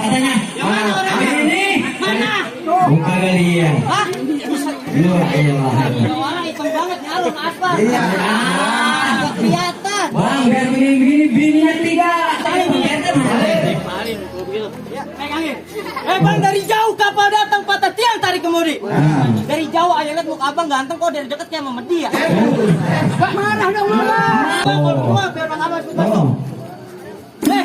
Katanya. Ini. Mana? Buka kalian. Hah? Lu ayo. Orang hitam banget nyalon aspal. Iya. Nggak kelihatan. Bang, biar begini bininya tidak. Ya, pegangin. Bang, dari jauh kapal datang patah tiang tarik kemudi. Dari jauh aja lihat muka abang ganteng kok, dari dekat kayak memedi ya. Marah dong, marah. Keluar biar bang abang ikut masuk. Ya.